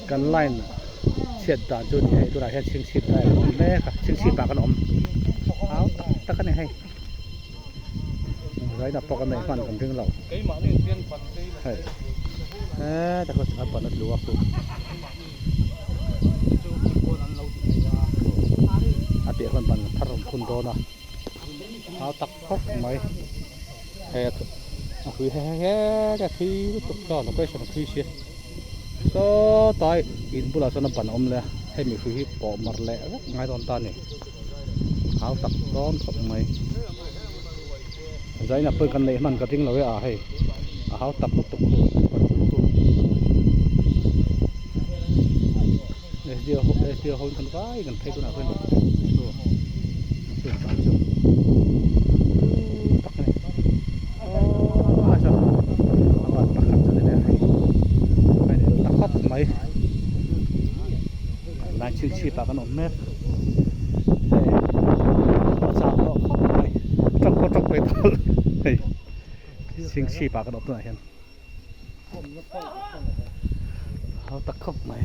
Kan line chhiat dan chu ni hei tunah hian chhingchhip lai a awm mek a chhingchhip ah kan awm au tak tak a ni hei zaina pawh kan neih hman kan ring lo hei heee tak a ban a tlu a khu a piah khawn ban thar rawn phun dawn a au tak khawp mai hei a hrui he he he a thui lutuk chuan location a thui si. Sawtai in bulah chuan a ban a awm leh a hemi hrui hi pawh mar leh vek ngai dawn ta a ni hau tak dawn khawp mai zaina pawhin kan neih hman ka ding lo e a hei a hau tak lutuk sdo ho sdo ho in kan vai kan phei tunah khan tak a ni. Mai lai chhing chhip ah kan awm mek hei a chak tawh khawp mai tawk pawh tawk ve tawh hei chhing chhip ah kan awm tunah hian hau tak khawp mai.